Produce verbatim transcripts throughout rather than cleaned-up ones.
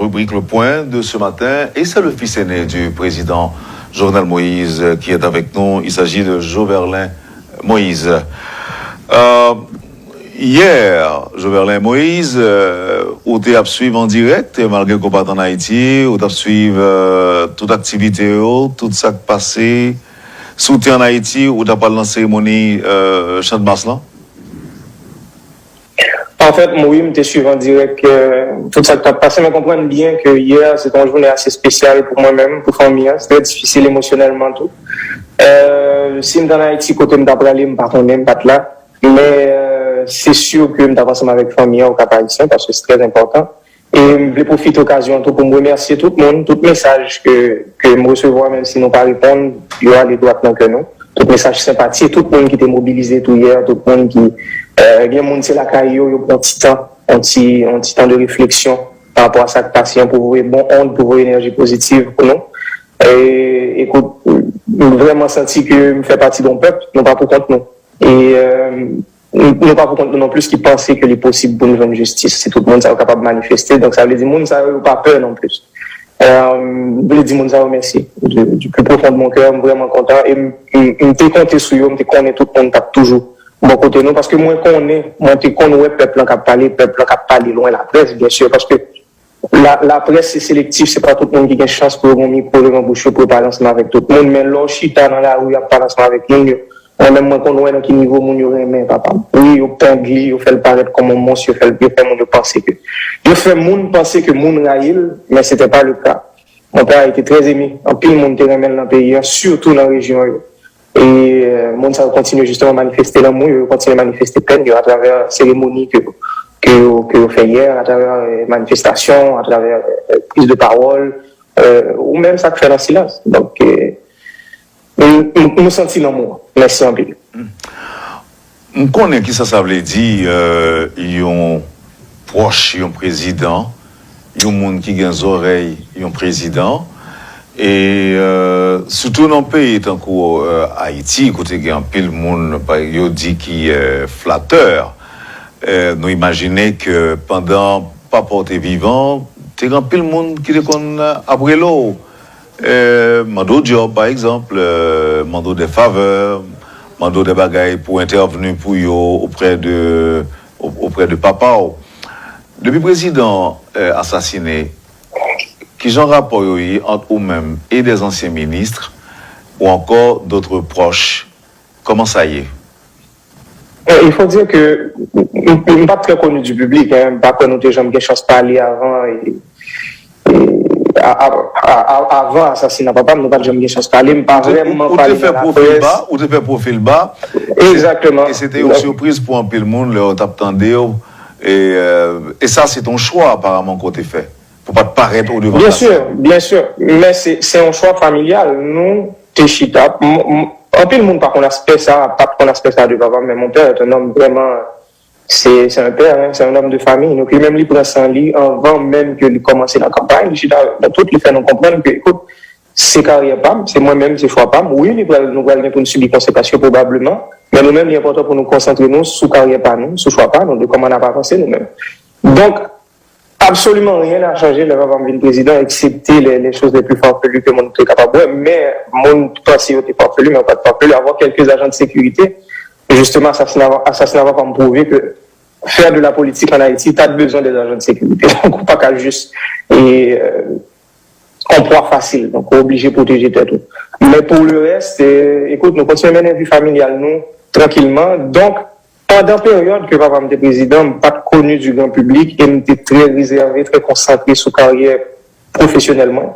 Rubrique Le Point de ce matin, et c'est le fils aîné du président Jovenel Moïse qui est avec nous. Il s'agit de Joverlin Moïse. Euh, yè, Joverlin Moïse, euh, ou te ap swiv an dirèk, malgre ke w pa t ann Ayiti, ou t ap swiv euh, tout aktivite yo, tout sa k pase. Si w te ann Ayiti, ou t ap pral nan seremoni euh, Chandmas lan? Anfèt, m, wi, m te swiv an dirèk euh, tout sa k t ap pase. Mwen konprann byen ke yè se te yon jounen ase espesyal pou mwen menm, pou fanmi an. Se trè difisil emosyonèlman tou. Euh, si m t ann Ayiti, kote m ta prale, m pa konnen, m pa t la. Men euh, se si ke m t ap ansanm avèk fanmi an Okap Ayisyen, paske se trè enpòtan. E m vle pwofite okazyon an tou pou m remèsye tout moun, tout mesaj ke, ke m resevwa, menm si nou pa reponn, yo ale dwat nan kè nou. Tout mesaj senpati, tout moun ki te mobilize tou yè, tout moun ki, euh, gen moun se lakay yo, yo pran ti tan, yon ti, yon ti tan de refleksyon pa rapò a sa k pase an, pou voye bon ond, pou voye enèji pozitiv pou nou. E, ekout, m vrèman santi ke m fè pati de yon pèp, nou pa pou kont nou. E euh, nou pa pou kont nou non plis ki panse ke li posib pou n jwenn jistis si tout moun sa yo kapab manifeste. Donk sa vle di moun sa yo yo pa pè non plis. Euh, m vle di moun sa yo mèsi. Du, du plus profond de mon cœur, m vrèman kontan e m, m, m te konte sou yo, m te konnen tout moun t ap toujou bò kote nou paske mwen konnen, mwen te konn wè pèp lan k ap pale, pèp lan k ap pale lwen laprès, byen si, paske la, laprès se selektif, se pa tout moun ki gen chans pou yo gen mikwo devan bouch yo pou yo pale ansanm avèk tout moun, men lè w chita nan lari ap pale ansanm avèk moun yo, mwen menm mwen konn wè nan ki nivo moun yo renmen papa m. Wi, yo peng li, yo fè l parèt kòm yon mons, yo fè l, yo fè moun yo panse ke, yo fè moun panse ke moun rayi l, men se te pa le ka. Mon père a été très aimé, anpil moun te renmen l nan peyi an, sitou nan rejyon yo. E euh, moun sa yo kontinye jisteman manifeste lanmou yo, yo kontinye manifeste pèn yo atravè seremoni ke, ke, yo, ke yo fè yè, atravè euh, manifestasyon, atravè euh, priz de pawòl, euh, ou menm sa k fè nan silans. Donk, euh, nou, nou, nou santi lanmou an. Mèsi anpil. M konnen kisa sa vle di euh, yon pwòch yon prezidan, yon moun ki gen zòrèy yon prezidan. E euh, sitou nan peyi tankou euh, Ayiti, kote gen anpil moun yo di ki euh, flatè, euh, nou imajine ke pandan papa w te vivan, te gen anpil moun ki te konn ap rele w, euh, mande w djòb, pa egzanp, euh, mande w de favè, mande w de bagay pou entèvni pou yo oprè de, oprè de papa w. Depi prezidan euh, asasine, kijan rapò yo ye ant ou menm e de zansyen minis ou ankò dotre pwòch? Kòman sa ye? Euh, il faut dire que m, m, m pa t trè koni di piblik, hein, m pa kwè nou te janm gen chans pale avan. E, e, a, a, a, a, avan asasina papa m, nou pa t janm gen chans pale. M pa vrèman pale nan laprès. Ou te fè pwofil ba, ou te fè pwofil ba. Egzakteman. E se te yon sipriz pou anpil moun lè yo t ap tande w. E, euh, e sa se te yon chwa aparaman ke w te fè pou pa t parèt o devan. Byen si, byen si. Men se, se yon chwa familyal. Nou te chita. M, m, anpil moun pa konn aspè sa, pa t konn aspè sa de papa m, men mon père est un homme vraiment, c'est, c'est un père, hein, c'est un homme de famille. Donk li menm li pran san li anvan menm ke li kòmanse nan kanpay. Li chita avèk nou tout, li fè nou konprann ke, ekout, se karyè pa m, se mwen menm, se chwa pa m. Wi, li pral, nou pral gen pou n sibi konsekans yo pwobableman, men nou menm, li enpòtan pou nou konsantre nou sou karyè pa nou, sou chwa pa nou, de kòman n ap avanse nou menm. Donk, absoliman rien n'a changé lè papa m vin prezidan, eksepte les, les choses les plus farfelues ke moun te kapab wè, men moun panse yo te farfelu, men yo pa t farfelu. Avoir quelques agents de sécurité, justement, asasina, asasina papa m pwouve ke faire de la politique en Haïti, t'as besoin des agents de sécurité. Donk, ou pa ka jis e, euh, yon pwa fasil. Donk, ou oblije pwoteje tèt ou. Men pou le rès, euh, ekout, nou kontinye mennen vi familyal nou trankilman. Donk, pandan peryòd ke papa m te prezidan, m pa t koni du grand public e m te trè rezève, trè konsantre sou karyè pwofesyonèl mwen.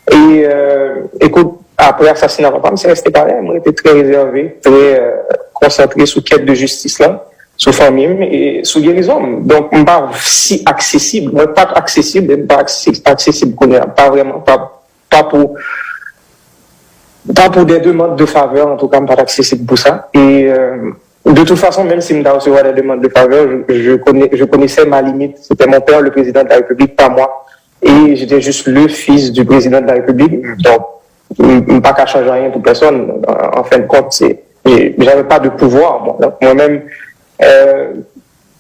E, euh, ekout, apre asasina papa m, se reste parèy, mwen rete trè rezève, trè euh, konsantre sou kèt de jistis lan, sou fanmi m e sou gerizon m. Donk, m pa si aksesib, mwen pa t aksesib e m pa aksesib kounye a, pa vrèman, pa, pa pou, pa pou des demandes de faveur, antouka, m pa t aksesib pou sa. E euh, de toute façon, menm si m ta resevwa des demandes de faveur, je, je, connais, je connaissais ma limite. C'était mon père, le président de la République, pas moi. Et j'étais juste le fils du président de la République. Donc, m, m pa ka chanje anyen pou pèsonn. En, en fin de compte, c'est, j'avais pas de pouvoir, moi. Donc, mwen menm, euh,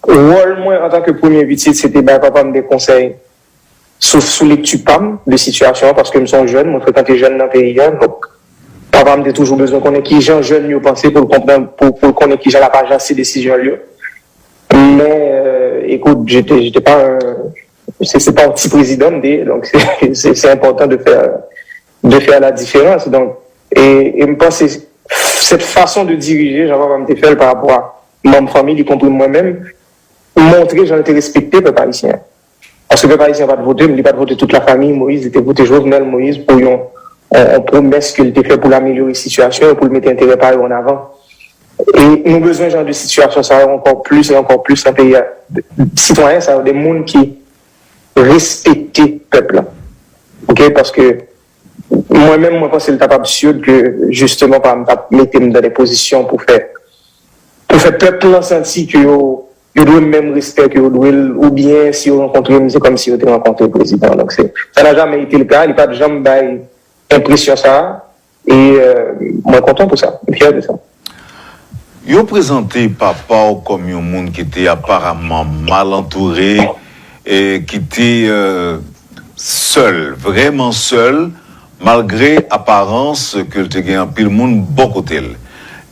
wòl mwen antanke premye pitit, se te bay papa m de konsèy. sou, sou lekti pa m de sitiyasyon an, paske m se yon jèn, mwen frekante jèn nan peyi a, donk papa m te toujou bezwen konnen kijan jèn yo panse pou l konprann, pou, pou l konnen kijan l ap ajanse desizyon l yo. Men, euh, écoute, j'étais, j'étais pas un, c'est, c'est pas un petit président, donk c'est, c'est, c'est important de faire, de faire la différence. Donc, et, et m panse cette façon de diriger, jan papa m te fè l pa rapò a manm fanmi l, y compris mwen menm, montre jan l te respekte pèp ayisyen an. Paske pèp ayisyen an pa t vote m, li pa t vote tout lafanmi Moïse, li te vote Jovenel Moïse pou yon, yon, yon pwomès ke l te fè pou l amelyore sitiyasyon yo, pou l mete enterè pa yo an avan. E nou bezwen jan de sitiyasyon sa yo ankò plis e ankò plis nan peyi a. Sitwayen sa yo, de moun ki respekte pèp la. Oke? Paske mwen menm, mwen panse l t ap absird ke, jisteman, pa m t ap mete m nan de pozisyon pou fè, pou fè pèp lan santi ke yo, yo dwe m menm respè ke yo dwe l, oubyen si yo rankontre m, se kòmsi yo te rankontre prezidan. Donk, se, ça n'a jamais été le cas, li pa t janm bay enpresyon sa a, e, euh, mwen kontan pou sa, m fyè de sa. Yo prezante papa w kòm yon moun ki te aparamman mal antoure, e ki te, euh, sèl, vrèman sèl, malgre aparans ke l te gen anpil moun bò kote l.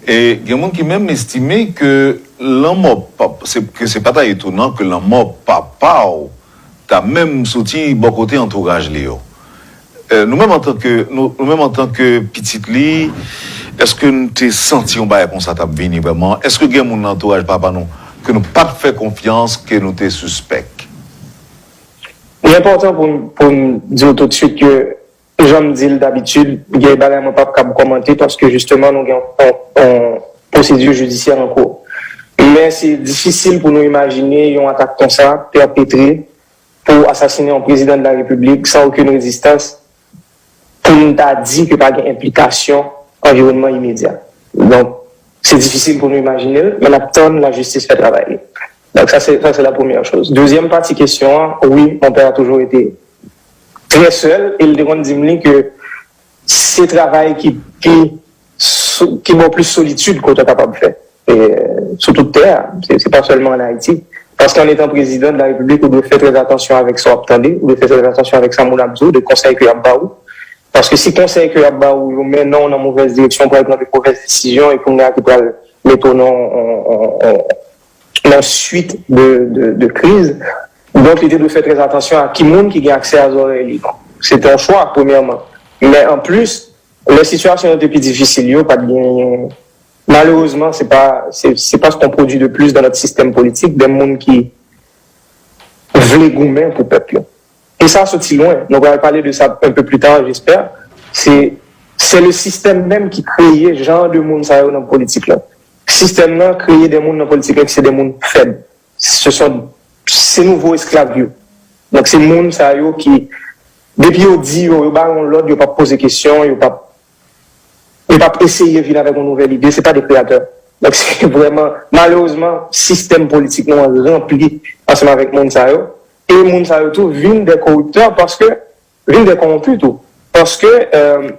E gen moun ki menm estime ke lanmò pap, se, ke se pa ta etonan ke lanmò papa w ta menm soti bò kote antouraj li yo. Euh, nou menm antanke, nou, nou menm antanke pitit li, èske n te santi yon bagay konsa t ap vini vrèman? Èske gen moun nan antouraj papa nou ke nou pa t fè konfyans, ke nou te sispèk? Li enpòtan pou, pou m di w toutswit ke, jan m di l dabitid, gen bagay mwen p ap kab kòmante paske jisteman nou gen yon, yon, yon pwosedi jidisyè an kou. Men se difisil pou nou imajine yon atak konsa pèpetre pou asasinen yon prezidan de la repiblik san okenn rezistans, pou n ta di ke pa gen enplikasyon anviwònman imedya. Donk, se difisil pou nou imajine l, men n ap tann lajistis fè travay li. Donk, sa se, sa se la premyè choz. Dezyèm pati kesyon an, wi, mon père a toujours été très seul, e l te konn di m li ke se travay ki pi sou, ki ba w plis solitid ke w ta kapab fè, e, sou tout tè a. Se, se pa sèlman an Ayiti. Paske an etan prezidan de la repiblik, ou dwe fè trè atansyon avèk sa w ap tande, ou dwe fè trè atansyon avèk sa moun ap di w, de konsèy ke y ap ba w. Paske si konsèy ke y ap ba w yo mennen w nan movèz direksyon, ou pral pran de movèz desizyon, e kounye a ki pral mete w nan yon, yon, yon, yon, nan swit de, de, de kriz. Donk, li te dwe fè trè atansyon a ki moun ki gen aksè a zòrèy li. Se te yon chwa, premyèman. Men anplis, lè sitiyasyon yo te pi difisil yo, pa t genyen. Malerezman, se pa, se, se pa yon pwodui de plis dans notre système politique, de moun ki vle goumen pou pèp yo. E sa soti lwen. Nou pral pale de sa un peu plus tard, j'espère. Se, c'est le système même ki kreye jan de moun sa yo nan politik la. Sistèm nan kreye de moun nan politik la ki se de moun fèb. Ce sont, se nouvo esklav yo. Donk, se moun sa yo ki, depi yo di yo, yo ba yo yon lòd, yo p ap poze kesyon, yo p ap, yo p ap eseye vin avèk yon nouvèl ide, se pa de kreyatè. Donk, se vrèman, malerezman, sistèm politik nou an ranpli ansanm avèk moun sa yo. E moun sa yo tou vin de koriptè paske, vin de kòwonpi tou. Paske, euh,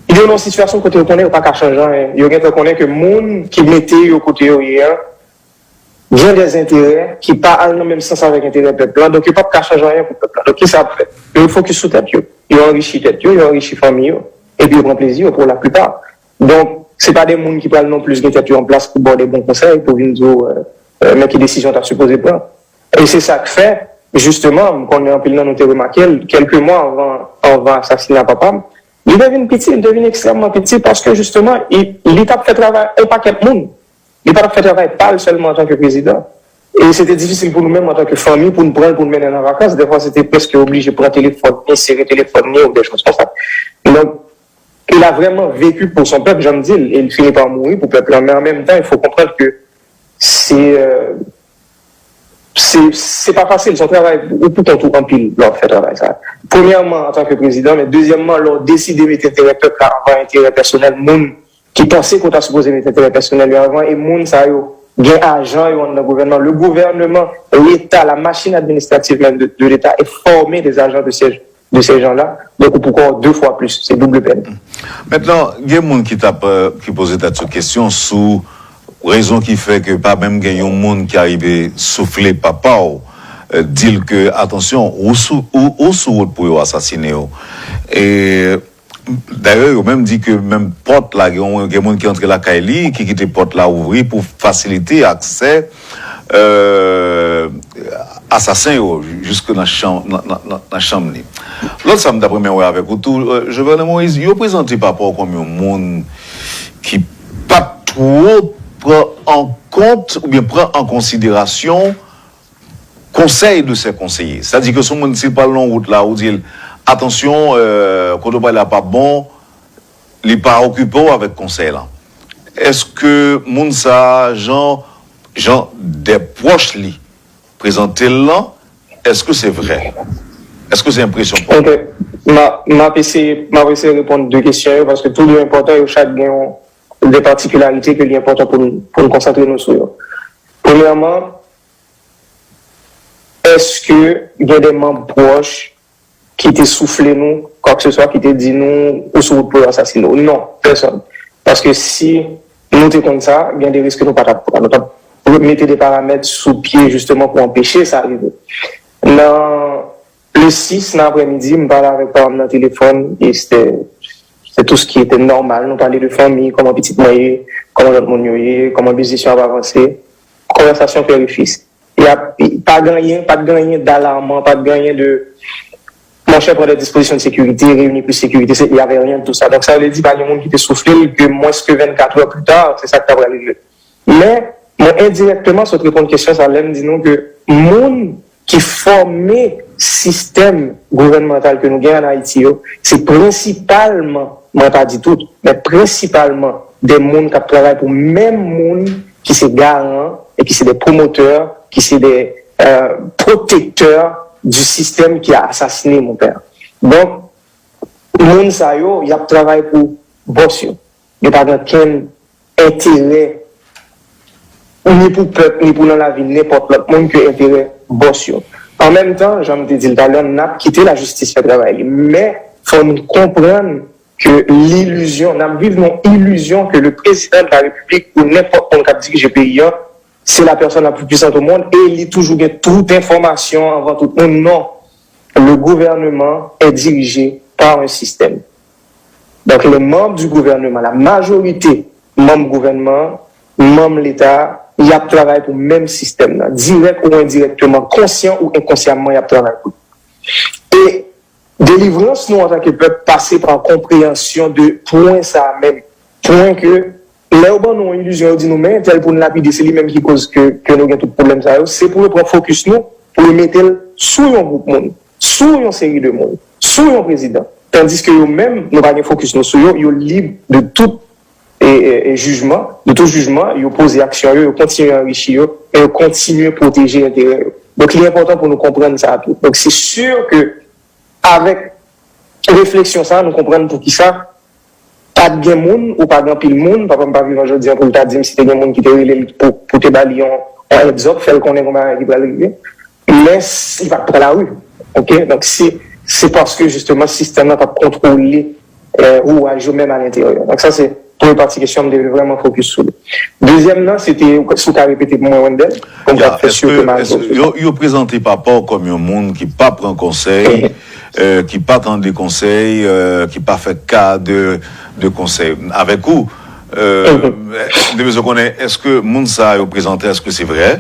yo nan yon sitiyasyon kote yo konnen yo pa ka chanje anyen. Yo gentan konnen ke moun ki mete yo kote yo ye an, gen de enterè ki pa al nan menm sans avèk enterè pèp lan, donk yo p ap ka chanje anyen pou pèp lan. Donk, kisa y ap fè? Yo fokis sou tèt yo. Yo anrichi tèt yo, yo anrichi fanmi yo, epi yo pran plezi yo pou laplipa. Donk, se pa de moun ki pral non plis gen tèt yo an plas pou ba w de bon konsèy, pou vin di w, euh, euh, men ki desizyon w ta sipoze pran. E se sa k fè, jisteman, m konnen anpil nan nou te remake l, kèlke mwa anvan, anvan asasina papa m, li te vin piti, li te vin ekstrèmman piti, paske jisteman, li, li t ap fè travay yon pakèt moun. Li pa t ap fè travay pa l sèlman antanke prezidan. E se te difisil pou nou menm antanke fanmi pou n pran l, pou n mennen l an vakans. Dèfwa, se te prèske oblije pran telefòn ni, sere telefòn ni, ou de choz konsa. Donk, il a vraiment vécu pour son peuple, jan m di l, e l fini pa mouri pou pèp lan. Men an menm tan, il faut comprendre que se, euh, se, se pa fasil, se yon travay ou pou kont ou anpil lè w ap fè travay sa. Premyèman, antanke prezidan, men dezyèmman, lè w deside mete enterè pèp la anvan enterè pèsonèl moun ki panse ke w ta sipoze mete enterè pèsonèl yo anvan, e moun sa yo gen ajan yo anndan gouvènman. Le gouvernement, l'État, la machine administrative même de, de l'État est formée des agents de ces, de ces gens-là. Donk, ou pou kò de fwa plis, se double peine. Mentnan, gen moun ki t ap, euh, ki poze tèt yo kesyon sou rezon ki fè ke pa menm gen yon moun ki arive soufle papa w, di l ke, atansyon, ou sou, ou, ou sou wout pou yo asasine w. E, dayè, yo menm di ke menm pòt la, gen, gen moun ki antre lakay li, ki kite pòt la ouvri pou fasilite aksè, euh, asasen yo, jiske nan chanm, nan, nan, nan, nan chanm li. Lòt sa m t ap renmen wè avèk ou tou, euh, Jovenel Moïse, yo prezante papa w kòm yon moun ki pa t twò pran an kont oubyen pran an konsiderasyon konsèy de sè konseye. Sètadi ke si yon moun, si l pral nan wout la, ou di l, atansyon, euh, kote w prale a p ap bon, li pa okipe w avèk konsèy lan. Èske moun sa a, jan, jan dè pwòch li prezante l lan, èske se vrè? Èske se enpresyon pa w? Ok. M a- m ap eseye, m ap eseye reponn de kesyon yo, paske tou de yo enpòtan, yo chak gen yon, de patikilarite ke li enpòtan pou n, pou n konsantre nou sou yo. Premyèman, èske gen de manm pwòch ki te soufle nou, kwa ke se swa, ki te di nou, ou sou wout pou yo asasine w? Non, pèsonn. Paske si nou te konn sa, gen de risk ke nou pa t ap pran. Nou t ap mete de paramèt sou pye, jisteman, pou anpeche sa rive. Nan le sis nan aprèmidi, m pale avèk papa m nan telefòn, e se te, se tout ce qui était normal. Nou pale de fanmi, kòman pitit mwen ye, kòman lòt moun yo ye, kòman biznis yo ap avanse. Konvèsasyon pè e fis. Y ap, pa gen anyen, pa t gen anyen d'alaman, pa t gen anyen de, monchè, pran de dispozisyon de sekirite, reyini plis sekirite, se, y avait rien de tout ça. Donk, sa vle di, pa gen moun ki te soufle l ke mwens ke vennkat è pli ta, se sa k ta pral rive. Men, mwen endirèkteman sot reponn kesyon sa lè m di nou ke moun ki fòme sistèm gouvènmantal ke nou gen ann Ayiti yo, se prensipalman, mwen pa di tout, men prensipalman de moun k ap travay pou menm moun ki se garan e ki se de pwomotè, ki se de euh, pwotektè di sistèm ki asasine mon pè. Donk, moun sa yo, y ap travay pou bòs yo. Yo pa gen okenn enterè ni pou pèp, ni pou nan lavi nenpòt lòt moun ke enterè bòs yo. An menm tan, jan m te di l talè, n ap kite lajistis fè travay li. Men, fò nou konprann ke lilizyon, n ap viv nan ilizyon ke le président de la République ou nenpòt moun k ap dirije peyi a, c'est la personne la plus puissante au monde et li toujou gen tout enfòmasyon anvan tout moun. Non. Le gouvernement est dirigé par un système. Donc, les membres du gouvernement, la majorité manm gouvènman, manm Leta, y ap travay pou menm sistèm nan. Dirèk ou endirèkteman, konsyan ou enkonsyamman, y ap travay pou li. E delivrans nou antanke pèp pase pa konpreyansyon de pwen sa a menm. Pwen ke lè yo ban nou yon ilizyon, yo di nou men entèl pou n lapide, se li menm ki koz ke, ke nou gen tout pwoblèm sa yo, se pou yo pran fokis nou, pou yo mete l sou yon gwoup moun, sou yon seri de moun, sou yon prezidan. Tandiske yo menm, nou pa gen fokis nou sou yo, yo lib de tout e, e, e jijman, de tout jijman, yo poze aksyon yo, yo kontinye anrichi yo, e yo kontinye pwoteje enterè yo. Donk, li enpòtan pou nou konprann sa tou. Donk, se si ke avèk refleksyon sa, nou konprann poukisa pa t gen moun, ou pa gen anpil moun, papa m pa vivan jodi a pou l ta di m si te gen moun ki te rele l pou, pou te ba li yon, yon heads up, fè l konnen gen yon bagay ki pral rive. Men s- li pa t pran lari. Ok? Donk, se, se paske, jisteman, sistèm nan t ap kontwole eh, wouraj yo menm alenteryè. Donk, sa se premye pati kesyon m te vle vrèman fokis sou li. Dezyèm nan, se te, si w ka repete pou mwen, Wendell, pou m Ya, ka fè si ke èske, m al èske yo, yo prezante papa w kòm yon moun ki pa pran konsèy, eh, ki pa tande konsèy, eh, ki pa fè ka de, de konsèy avèk ou? Eh, m te bezwen konnen, èske moun sa yo prezante, èske se vrè?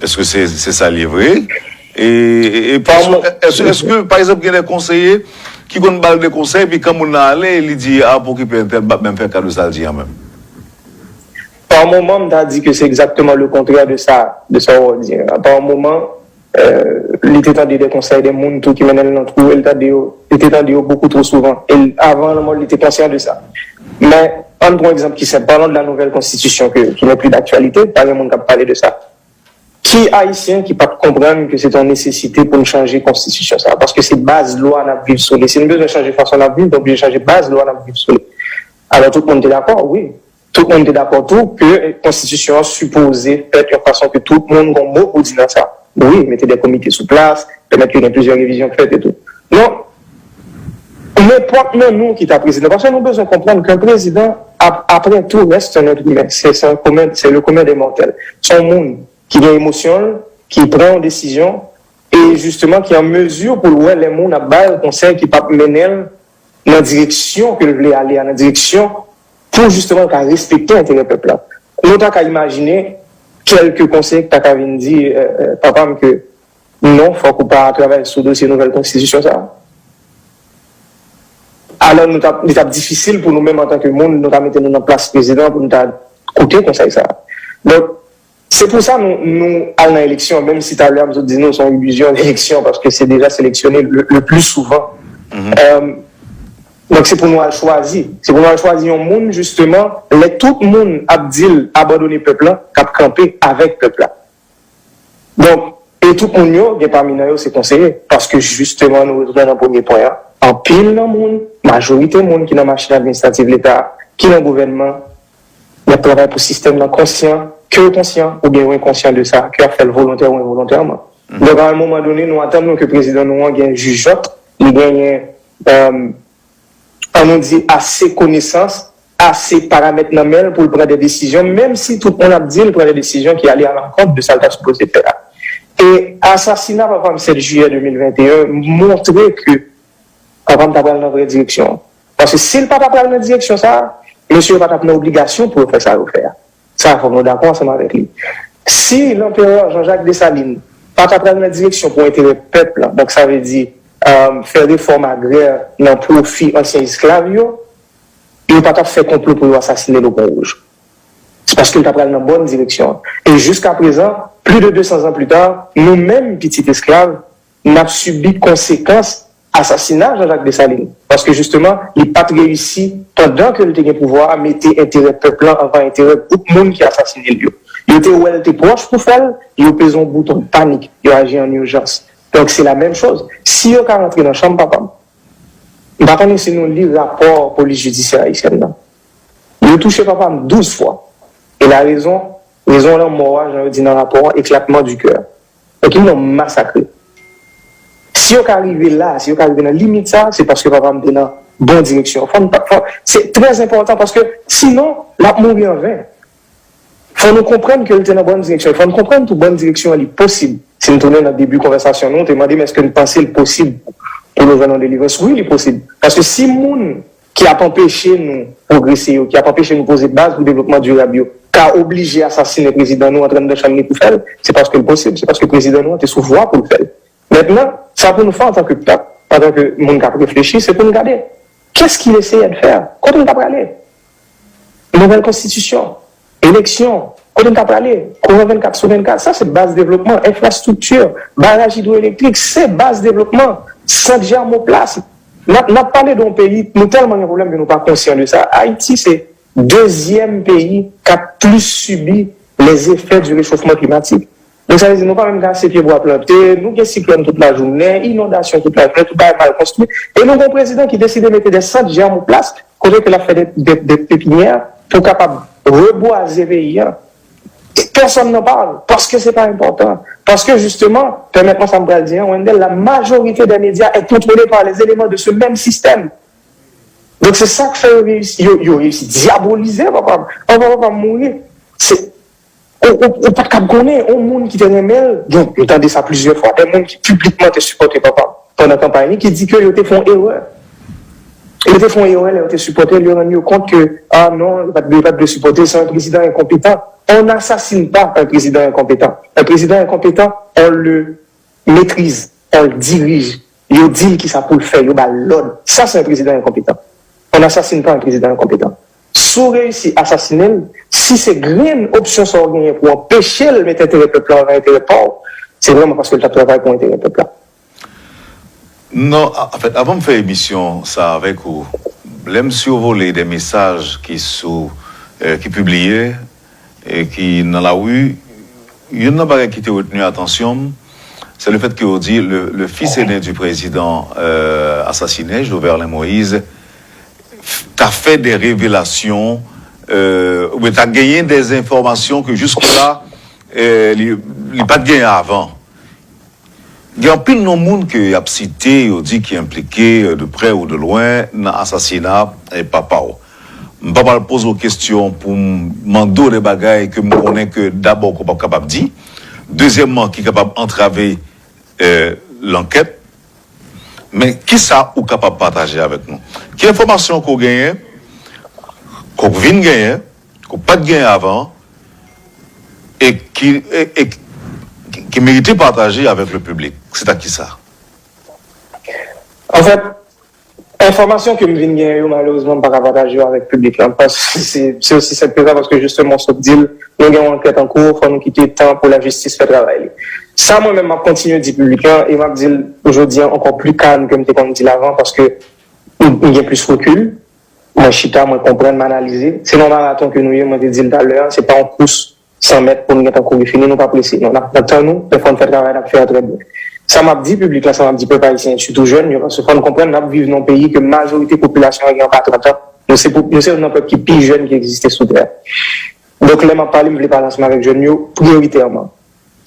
Èske se, se sa l ye vre? E, e, e, èske, èske, èske, pa egzanp, gen de konseye ki konn ba l de konsèy, epi kan moun nan ale, li di, a, pa okipe entèl, m p ap menm fè ka de sa l di an menm? Par moman, m ta di ke se egzakteman le kontrè de sa, de sa w di a. Par moman, euh, li te tande de konsèy de moun tou ki mennen l nan twou, e l tande yo, li te tande yo beaucoup trop souvent. E l- avan lanmò, li te konsyan de sa. Men, ann pran yon egzanp ki senp. Parlons de la nouvelle constitution que, qui n'est plus d'actualité. Pa gen moun k ap pale de sa. Ki Ayisyen ki pa t konprann ke se te yon nesesite pou n chanje konstitisyon sa a? Paske se baz lwa n ap viv sou li. Si n bezwen chanje fason n ap viv, nou oblije chanje baz lwa n ap viv sou li. Alò, tout moun te dakò, wi. Tout moun te dakò tou ke konstitisyon an sipoze fèt yon fason ke tout moun gen yon mo pou di nan sa. Wi, mete de komite sou plas, pèmèt ke gen plizyè revizyon k fèt e tou. Non, nenpòt nan nou ki ta prezidan, paske nou bezwen konprann ke yon prezidan, ap- après tout, reste un être humain. C'est, c'est un commun, c'est le commun des mortels. Se yon moun ki gen emosyon l, ki pran yon desizyon, e jisteman ki an mezi pou l wè lè moun ap ba l konsèy ki p ap mennen l nan direksyon ke l vle ale a, nan direksyon pou jisteman l ka respekte enterè pèp la. Nou ta ka imajine kèlke konsèy ki ta ka vin di, euh, euh, papa m ke non, fòk ou pa travay sou dosye nouvèl konstitisyon sa a. Alò, nou t ap, li t ap difisil pou nou menm antanke moun, nou ta mete nou nan plas prezidan pou nou ta koute konsèy sa a. Donk, se pou sa nou, nou al nan eleksyon, menm si talè a m sot di nou se yon ilizyon eleksyon, paske se deja seleksyone le, le pli souvan. Euh, donk, se pou nou al chwazi. Se pou nou al chwazi yon moun, jisteman, lè tout moun ap di l abandone pèp la, k ap kanpe avèk pèp la. Donk, e tout moun yo, gen pami nan yo se konseye, paske jisteman nou retounen nan premye pwen an. Anpil nan moun, majorite moun ki nan machin administrativ Leta, ki nan gouvènman, y ap travay pou sistèm nan konsyan, ke yo konsyan oubyen yo enkonsyan de sa, ke y ap fè l volontè ou envolontèman. Donk, a yon moman done, nou atann nou ke prezidan nou an gen jijòt, li genyen, euh, ann nou di, ase konesans, ase paramèt nan men l pou l pran de desizyon, menm si tout moun ap di l pran de desizyon ki ale alankont de sa l ta sipoze fè a. E asasina papa m sèt jiyè de mil venteyen montre ke papa m ta pral nan vrè direksyon an. Paske si l pa ta pral nan direksyon sa a, mesye yo pa t ap nan obligasyon pou yo fè sa yo fè a. Sa, fòk nou dakò ansanm avèk li. Si Lanperè Jean-Jacques Dessalines pa ta pral nan direksyon pou enterè pèp la, donk sa vle di, euh, fè refòm agrè nan pwofi ansyen esklav yo, yo pa t ap fè konplo pou yo asasine l o Pon Wouj. Se paske l ta pral nan bòn direksyon an. E jiska prezan, plis de de san zan pli ta, nou menm pitit esklav, n ap sibi konsekans asasina Jean-Jacques Dessalines. Paske jisteman, li pa t reyisi, pandan ke l te gen pouvwa a, mete enterè pèp lan anvan enterè gwoup moun ki asasine l yo. Yo te wè l te pwòch pou fè l, yo peze yon bouton panik, yo aji an ijans. Donk, se la menm choz. Si yo ka rantre nan chanm papa m, m pa konnen si nou li rapò polis jidisyè ayisyèn nan. Yo touche papa m douz fwa. E la rezon, rezon lanmò a, jan yo di nan rapò an, éclatement du cœur. Donk, yon nonm masakre. Si yo ka rive la, si yo ka rive nan limit sa, se paske papa m te nan bon direksyon. Fò n pa, fò, se trè enpòtan paske sinon, l ap mouri anven. Fò nou konprann ke l te nan bòn direksyon. Fò n konprann tou bòn direksyon an li posib. Si n tounen nan debi konvèsasyon nou, ou te mande m èske n panse l posib pou nou jwenn yon delivrans. Wi, li posib. Paske si moun ki ap anpeche nou pwogrese yo, ki ap anpeche nou poze baz pou devlopman dirab yo, ka oblije asasinen prezidan nou, antre anndan chanm li pou fè l, se paske l posib, se paske prezidan nou an te sou vwa pou l fè l. Mentnan, sa pou nou fè antanke pèp, antanke moun k ap reflechi, se pou n gade, qu'est-ce qu'il essayait de faire? Kote n ta prale? Nouvèl konstitisyon, eleksyon, kote n ta prale? Kouran vennkat sou vennkat, sa se baz devlopman, enfrastrikti, baraj idwoelektrik, se baz devlopman, sant Germoplas. N ap, n ap pale de yon peyi, nou tèlman gen pwoblèm ke nou pa konsyan de sa. Ayiti se dezyèm peyi k ap plis sibi les effets du réchauffement climatique. Donk, sa vle di, nou pa menm gen ase pyebwa plante, nou gen siklòn tout lajounen, inondasyon tout lajounen, tout bagay mal konstwi. E nou gen yon prezidan ki deside mete de sant Germoplas, kote ke l ap fè de, de, de pepinyè pou kapab rebwaze peyi a. E pèsonn n'en parle, paske se pa enpòtan. Paske, jisteman, pèmèt mwen sa m pral di an, Wendell, la majorité des médias est contrôlée par les éléments de ce même système. Donk, se sa k fè yo reyisi, yo, yo reyisi dyabolize papa m. Anvan papa m mouri, se, ou, ou, ou pa t kab konnen, yon moun ki te renmen l, donk, m tande sa plizyè fwa, de moun ki piblikman te sipòte papa m pandan kanpay li, ki di ke yo te fè yon erè. Yo te fè yon erè lè yo te sipòte l, yo rann yo kont ke, ah non, yo pa t, yo pa t dwe sipòte, se yon prezidan enkonpetan. On n'assassine pas un président incompétent. Un président incompétent, on le méprise, on le dirige. Yo di l kisa pou l fè, yo ba l lòd. Sa se yon prezidan enkonpetan. On n'assassine pas un président incompétent. Si w reyisi asasinen l, si se grenn opsyon sa w genyen pou anpeche l met enterè pèp la anvan enterè pa w, se vrèman paske l t ap travay pou enterè pèp la. Non, a- anfèt, avan m fè emisyon sa avèk ou, lè m sivole de mesaj ki sou, eh, ki pibliye, e ki nan lari, youn nan bagay ki te retni atansyon m, se le fèt ke yo di le, le fils aîné du président euh, assassiné, Joverlin Moïse, ta fè de revelasyon, euh, oubyen ta genyen de enfòmasyon ke jiskola euh, li, li pa t genyen avan. Gen anpil non moun ke y ap site, yo di ki enplike, euh, de prè ou de lwen, nan asasina, eh, papa w. M pa pral poze w kesyon pou m mande w de bagay ke m konnen ke dabò ke w p ap kapab di. Dezyèmman, ki kapab antrave eh, lankèt. Men kisa ou kapab pataje avèk nou? Ki enfòmasyon ke w genyen, ke w vin genyen, ke w pa t genyen avan, e ki, e, e ki, ki merite pataje avèk le piblik? Se ta kisa? Anfèt, enfòmasyon ke m vin genyen yo, malerezman, m pa ka pataje yo avèk piblik la. Paske se se osi senp ke sa, paske jisteman, w sot di l, nou gen yon ankèt an kou, fò nou kite tan pou lajistis fè travay li. Sa mwen menm, m ap kontinye di piblik la, e m ap di l jodi a ankò pli kalm ke m te konn di l avan, paske m m gen plis rekil, mwen chita, mwen konprann, m analize. Se nan maraton ke nou ye, mwen te di l talè a, se pa yon kous san mèt pou n gentan kouri fini, nou pa prese. Non, n ap pran tan nou, men fò n fè travay n ap fè a trè byen. Sa m ap di piblik la, sa m ap di pèp ayisyen, sitou jèn yo, paske fò n konprann n ap viv nan yon peyi ke majorite popilasyon an gen anba trant an. Nou se, nou se youn nan pèp ki pi jèn ki egziste sou tè a. Donk, lè m ap pale, m vle pale ansanm avèk jèn yo priyoritèman.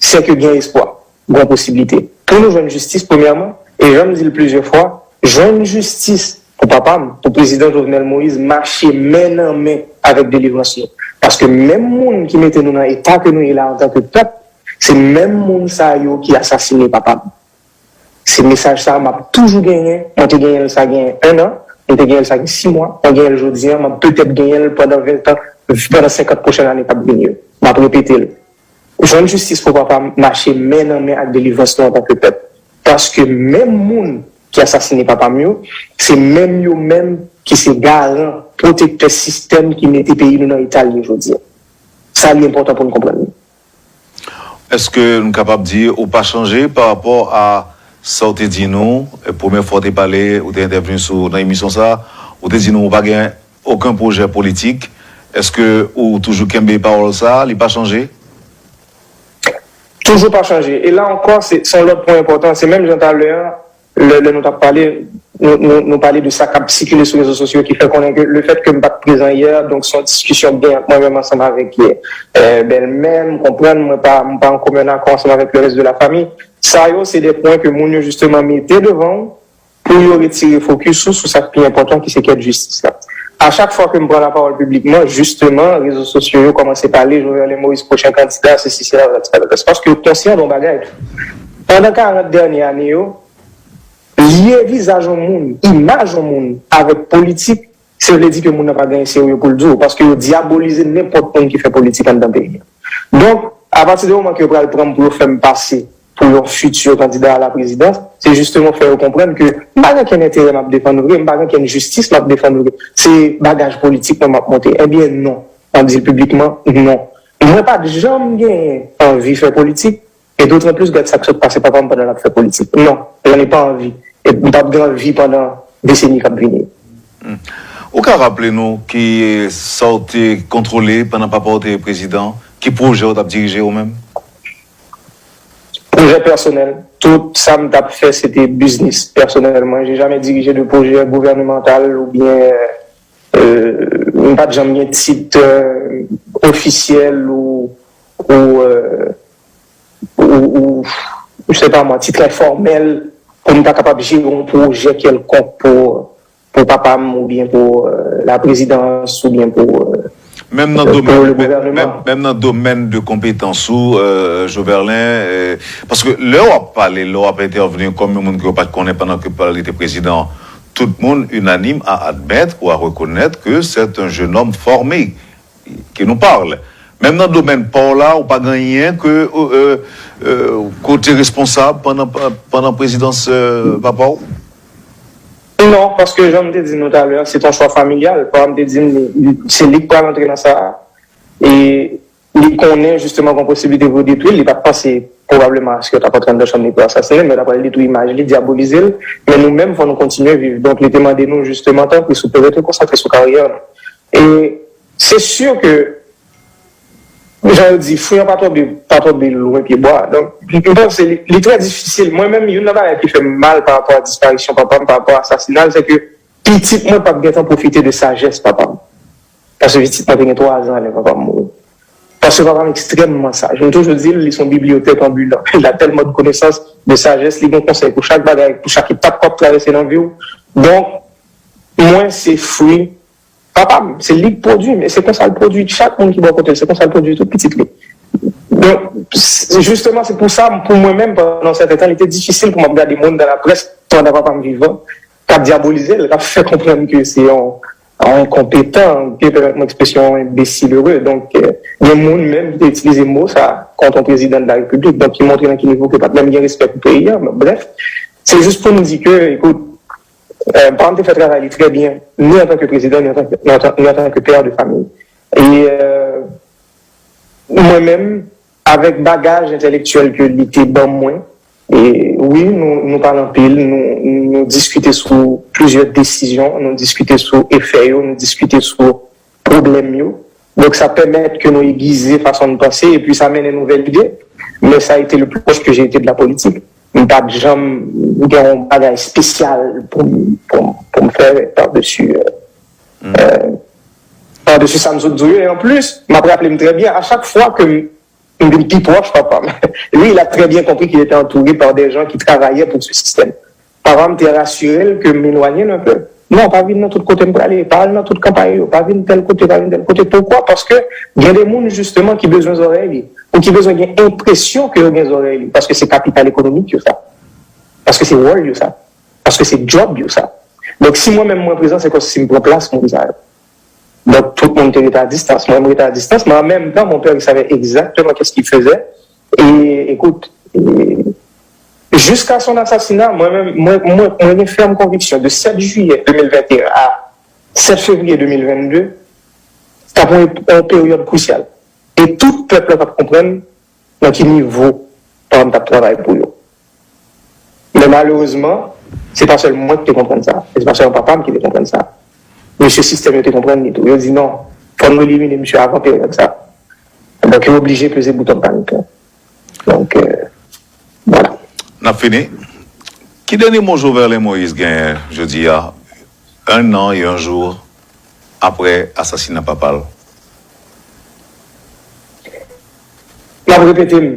Se ke gen espwa, gen posiblite. Pou nou jwenn jistis, premyèman, e jan m di l plizyè fwa, jwenn jistis pou papa m, pou prezidan Jovenel Moïse, mache men nan men avèk delivrans nou. Paske menm moun ki mete nou nan eta ke nou ye la antanke pèp, se menm moun sa yo ki asasine papa m. Se mesaj sa a m ap toujou genyen. Mwen te genyen l sa gen en an, mwen te genyen l sa gen sis mwa, mwen genyen l jodi a, m ap petèt genyen l pandan ven tan, pandan senkant pwochèn ane k ap vini yo. M ap repete l. Jwenn jistis pou papa m mache men nan men ak delivrans nou antanke pèp. Paske menm moun ki asasine papa m yo, se menm yo menm ki se garan, pwotektè sistèm ki mete peyi nou nan eta l ye jodi a. Sa li enpòtan pou n konprann li. Èske n kapab di ou pa chanje pa rapò a sa w te di nou, e, premyè fwa w te pale, ou te entèvni sou, nan emisyon sa a, ou te di nou ou pa gen okenn pwojè politik? Èske ou toujou kenbe pawòl sa a, li pa chanje? Toujou pa chanje. E la ankò, se se yon lòt pwen enpòtan. Se menm jan talè a, lè, lè nou t ap pale, nou, nou, nou pale de sa k ap sikile sou rezo sosyo ki fè konnen ke lefèt ke m pa t prezan yè, donk se yon diskisyon k gen ant mwen menm ansanm avèk eh, bèlmè m, konprann, mwen pa, m pa an komen akò ansanm avèk le rès de la famille. Sa yo, se de pwen ke moun yo jisteman mete devan w pou yo retire fokis ou sou sa k pi enpòtan ki se kèt jistis la. A chak fwa ke m pran lapawòl piblikman, jisteman, rezo sosyo yo kòmanse pale, Jovenel Moïse pwochen kandida, sesi, sela, patati patata. Se paske yo konsyan de yon bagay tou. Pandan karant dènye ane yo, lye vizaj yon moun, imaj yon moun avèk politik, se vle di ke moun nan pa gen serye pou l di w, paske yo dyabolize nenpòt moun ki fè politik anndan peyi a. Donk, apati de moman ke yo pral pran m pou yo fè m pase pou yon fiti kandida a la prezidans, se jisteman fè yo konprann ke m pa gen okenn enterè m ap defann vre, m pa gen okenn jistis m ap defann vre. Se bagaj politik mwen m ap monte. Ebyen non, m ap di l piblikman, non. Mwen pa t janm genyen anvi fè politik, e dotan plis gad sa k sot pase papa m pandan l ap fè politik. Non, j'en ai pas envie. E m p ap gen anvi pandan deseni k ap vini yo. Ou ka raple nou ki sa w te kontwole pandan papa w te prezidan? Ki pwojè w t ap dirije ou menm? Pwojè pèsonèl. Tout sa m t ap fè, se te biznis pèsonèl mwen. J'ai jamais dirigé de projet gouvernemental oubyen, euh, m pa t janm gen tit, euh, ofisyèl ou, ou, euh, ou, ou, je sais pas moi, tit enfòmèl pou m ta kapab jere yon pwojè kèlkonk pou, pou papa m oubyen pou, euh, la prezidans oubyen pou, euh, Menm nan domèn, menm, menm, menm nan domèn de konpetans ou, euh, Joverlin, euh, paske lè w ap pale, lè w ap entèvni kòm yon moun ke yo pa t konnen pandan ke l te prezidan, tout moun inanim a admèt ou a rekonèt ke c'est un jeune homme formé qui nous parle. Menm nan domèn pa w la, ou pa gen anyen ke, euh, euh, euh, ke w te responsab pandan, pandan prezidans, euh, papa w? Non, paske jan m te di nou talè, se t yon chwa familyal. Papa m te di m, li, se li k pral antre nan sa a. E li konnen jisteman gen posiblite pou yo detwi l. Li pa t panse pwobableman aske yo t ap antre anndan chanm li pou yo asasinen l, men yo t ap pral detwi imaj li, dyabolize l. Men nou menm, fò nou kontinye viv. Donk, li te mande nou jisteman, tanpri, si w te rete konsantre sou karyè nou. E se si ke jan yo di, fwi an pa tonbe, pa tonbe lwen pye bwa. Donk, m panse li, li trè difisil. Mwen menm, youn nan bagay ki fè m mal pa rapò a disparisyon papa m, pa rapò a asasina l, se ke pitit mwen p ap gentan pwofite de sajès papa m. Paske pitit mwen te gen twa zan lè papa m mouri. Paske papa m ekstrèmman saj. M toujou di l, li se yon bibliyotèk anbilan. Il a tellement de connaissances, de sagesse, li gen konsèy pou chak bagay, pou chak etap w ap travèse nan vi w. Donk, mwen se fwi papa m, se li k pwodui m, e se konsa l pwodui chak moun ki bò kote l, se konsa l pwodui tout pitit li. Donk, s- jisteman, se pou sa, pou mwen menm, pandan yon sèten tan, li te difisil pou m ap gade moun nan laprès, pandan papa m vivan, k ap dyabolize l, k ap fè konprann ke se yon, yon enkonpetan, ke pèmèt mwen ekspresyon, yon enbesil ere. Donk, euh, gen moun menm ki te itilize mo sa kont yon prezidan de la repiblik. Donk, ki montre nan ki nivo ke pa t menm gen respè pou peyi a. Men brèf, se jis pou m di ke, ekout, euh, papa m te fè travay li trè byen, ni antanke prezidan, ni antanke, ni antan- ni antanke pè de famiy. E, euh, mwen menm, avèk bagaj entèlektyèl ke li te ban mwen, e wi, nou, nou pale anpil, nou, nou diskite sou plizyè desizyon, nou diskite sou efè yo, nou diskite sou pwoblèm yo. Donk, sa pèmèt ke nou egize fason n panse, epi sa mennen nouvèl ide. Men sa a été le plus proche que j'ai été de la politique. M pa t janm gen yon bagay espesyal pou m, pou m, pou m fè padesi, euh, euh, padesi sa m sot di w yo. E anplis, m ap raple m trè byen, a chak fwa ke m, m vin pi pwòch papa m, lui, il a très bien compris qu'il était entouré par des gens qui travaillaient pour ce système. Papa m te rasire l ke m elwanye l un peu. Non, pa vin nan tout kote m prale, pa al nan tout kanpay yo, pa vin tèl kote, pa vin tèl kote. Poukwa? Paske gen de moun, jisteman, ki bezwen zòrèy li, ou ki bezwen gen enpresyon ke yo gen zòrèy li, paske se kapital ekonomik yo sa, paske se wòl yo sa, paske se djòb yo sa. Donk, si mwen menm mwen prezan, se kòmsi m pran plas moun sa yo. Donk, tout moun te rete a distans. Mwen, m rete a distans, men an menm tan, mon père, il savait exactement qu'est-ce qu'il faisait. E, ekout, e, jiska son asasina, mwen menm, mwen, mwen, mwen gen fèm konviksyon, de sèt jiyè de mil venteyen a sèt fevriye de mil vennde, t ap yon, yon peryòd krisyal. E tout pèp la t ap konprann nan ki nivo papa m t ap travay pou yo. Men malerezman, se pa sèl mwen ki te konprann sa. E se pa sèlman papa m ki te konprann sa. Mesye sistèm yo te konprann li tou. Yo di non, fò nou elimine misye avan peryòd sa. Donk, yo oblije peze bouton panik lan. Donk, euh, vwala. N ap fini. Ki dènye mo Joverlein Moïse genyen jodi a, un an et un jour apre asasina papa l? M ap repete m,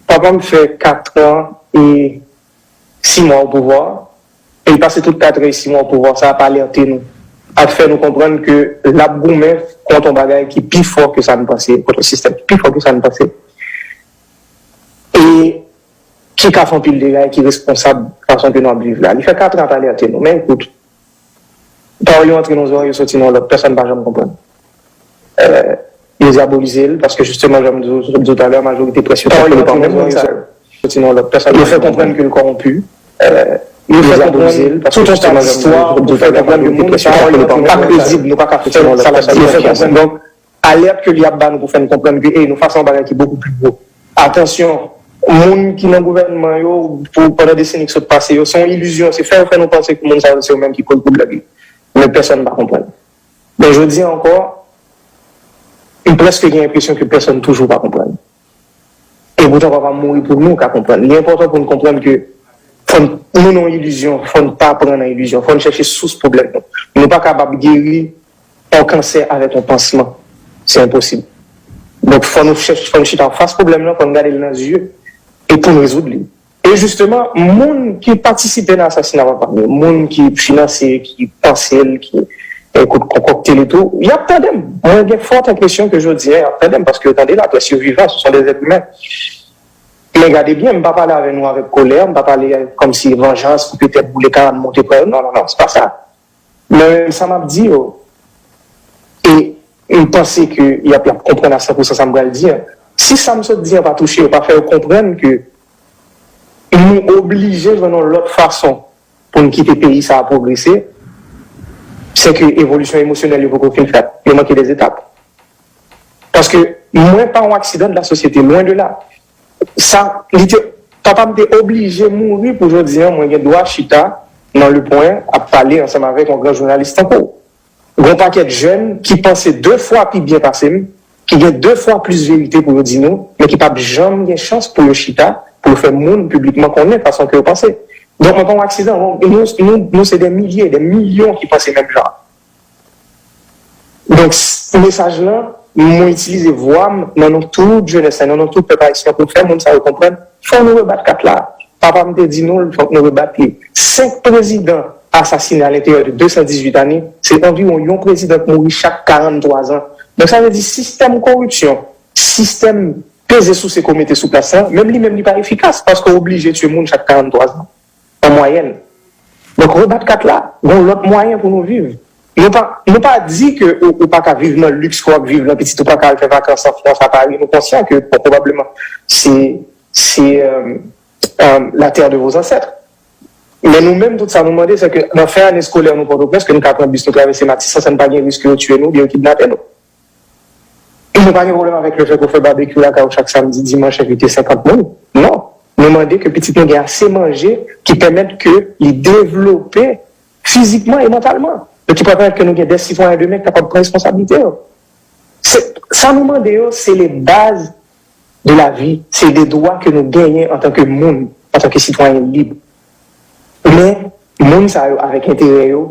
papa m fè kat an e sis mwa o pouvwa, e l pase tout kat an e sis mwa o pouvwa sa ap alète nou, ap fè nou konprann ke l ap goumen kont yon bagay ki pi fò ke sa n panse, kont yon sistèm ki pi fò ke sa n panse, e ki ka fè anpil dega e ki responsab fason ke nou ap viv la. Li fè kat an ap alète nou, men ekout, pawòl yo antre nan zòrèy, yo soti nan lòt, pèsonn pa janm konprann. Euh, yo dyabolize l, paske jisteman, jan m di w talè, majorite près yo te kole pa moun sa yo. Soti nan lòt, pèsonn yo fè konprann ke l kòwonpi. Euh, yo fè konprann tout yon tas istwa pou fè konprann ke moun sa yo pa kredib, nou pa ka fè sa l ap di yo fè konprann. Donk, alèt ke li ap ba nou pou fè n konprann ke, ey, nou fas a yon bagay ki bokou pli gwo. Atansyon, moun ki nan gouvènman yo, pou, pandan deseni ki sot pase yo, se yon ilizyon, se fè yo fè nou panse ke moun sa yo se yo menm ki koz pwoblèm yo. Men pèsonn pa konprann. Men jodi a ankò, m prèske gen enpresyon ke pèsonn toujou pa konprann. E poutan, papa m mouri pou nou ka konprann. Li enpòtan pou n konprann ke fò n, nou nan yon ilizyon, fò n pa pran nan ilizyon, fò n chèche sous pwoblèm nou. Nou pa kapab geri yon kansè avèk yon pansman. Se enposib. Donk, fò nou chèche, fò n chita anfas pwoblèm nan, fò n gade l nan zye, e pou n rezoud li. E jisteman, moun ki patisipe nan asasina papa m yo, moun ki finanse, ki panse l, ki, eh, kout konkòkte l e tou, y ap tande m. Mwen gen fòt enpresyon ke jodi a, y ap tande m, paske yo tande laprès, yo vivan, ce sont des êtres humains. Men gade byen, m pa pale avè nou avèk kolè, m pa pale kòmsi vanjans pou petèt boule karann monte pran yo. Non, non, non, se pa sa. Men sa m ap di yo, e m panse ke y ap, y ap konprann a san pou san sa m pral di a. Si sa m sot di a pa touche yo, pa fè yo konprann ke nou oblije jwenn yon lòt fason pou n kite peyi sa a pwogrese, se ke evolisyon emosyonèl yo poko fin fèt. Yo manke dèzetap. Paske mwen pa yon aksidan de la sosyete, lwen de la. Sa, li te, papa m te oblije mouri pou jodi a mwen gen dwa chita nan Le Point ap pale ansanm avèk yon gran jounalis tankou w. Gen yon pakèt jèn ki panse de fwa pi byen pase m, ki gen de fwa plis verite pou yo di nou, men ki p ap janm gen chans pou yo chita, pou yo fè moun piblikman konnen fason ke yo panse. Donk, mwen pa yon aksidan. Nou, nou, nou se de milye, de milyon ki panse menm jan. Donk, s- mesaj lan, mwen itilize vwa m nan non tout jenès la, nan non tout pèp ayisyen pou fè moun sa yo konprann, fò nou rebat kat la. Papa m te di nou l, fòk nou rebat li. Senk prezidan asasine a lenteryè de de san dizuit ane, se anviwon yon prezidan k mouri chak karant twa zan. Donk, sa vle di sistèm koripsyon, sistèm peze sou se ke w mete sou plas la, menm li menm li pa efikas, paske w oblije tiye moun chak karant twa zan, an mwayèn. Donk, rebat kat la, gen yon lòt mwayen pou nou viv. Nou pa, nou pa di ke ou, ou pa ka viv nan liks ke w ap viv lan, pitit ou pa ka al fè vakans an Frans, a Pari. Nou konsyan ke, bon, pwobableman, se, se, euh, euh, la terre de vos ancêtres. Men nou menm, tout sa nou mande, se ke nan fen ane eskolè nou Pòtoprens, ke nou ka pran bis nou travèse Matisan, san n pa gen risk ke yo tiye nou, oubyen yo kidnape nou. Nou pa gen pwoblèm avèk le fè ke w fè babekyou lakay ou chak samdi, dimanch, envite senkant moun. Non. Nou mande ke pitit nou gen ase manje ki pèmèt ke li devlope fizikman e mantalman. Donk, ki pral pèmèt ke nou gen de sitwayen demen ki kapab pran responsablite yo. Se, sa nou mande yo, se le baz de la vi, se de dwa ke nou genyen antanke moun, antanke sitwayen lib. Men, moun sa yo, avèk enterè yo,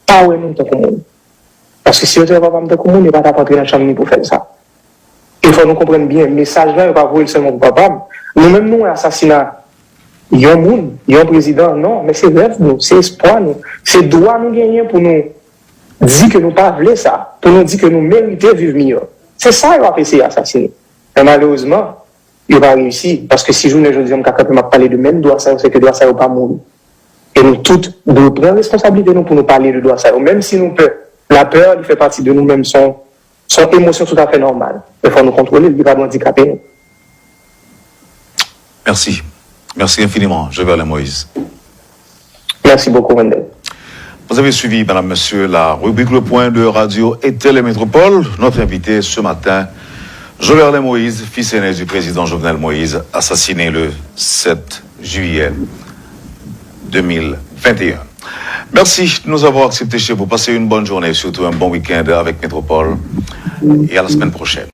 pa wè nou tankou moun. Paske si yo te wè papa m tankou moun, yo pa t ap antre nan chanm ni pou fè l sa. E fò nou konprann byen, mesaj la, yo pa voye l sèlman pou papa m. Nou menm, nou wè asasina yon moun, yon prezidan, non, men se rèv nou, se espwa nou, se dwa nou genyen pou nou di ke nou pa vle sa, pou nou di ke nou merite viv miyò. Se sa yo ap eseye asasinen. Men malerezman, yo pa reyisi, paske si jounen jodi a m ka kanpe, m ap pale de menm dwa sa yo, se ke dwa sa yo pa mouri. E nou tout dwe pran responsablite nou pou nou pale de dwa sa yo. Menm si nou pè, lapè, li fè pati de nou menm, se yon, se yon emosyon toutafè nòmal. Men fò nou kontwole l, li pa dwe andikape nou. Merci. Merci infiniment, Joverlin Moïse. Merci beaucoup, Wendell. Vous avez suivi, mesdames, messieurs, la rubrique Le Point de Radio et Télémétropole. Notre invité ce matin, Joverlin Moïse, fils aîné du président Jovenel Moïse, assassiné le sept juillet deux mille vingt et un. Merci de nous avoir acceptés chez vous. Passez une bonne journée et surtout un bon week-end avec Métropole. Et à la semaine prochaine.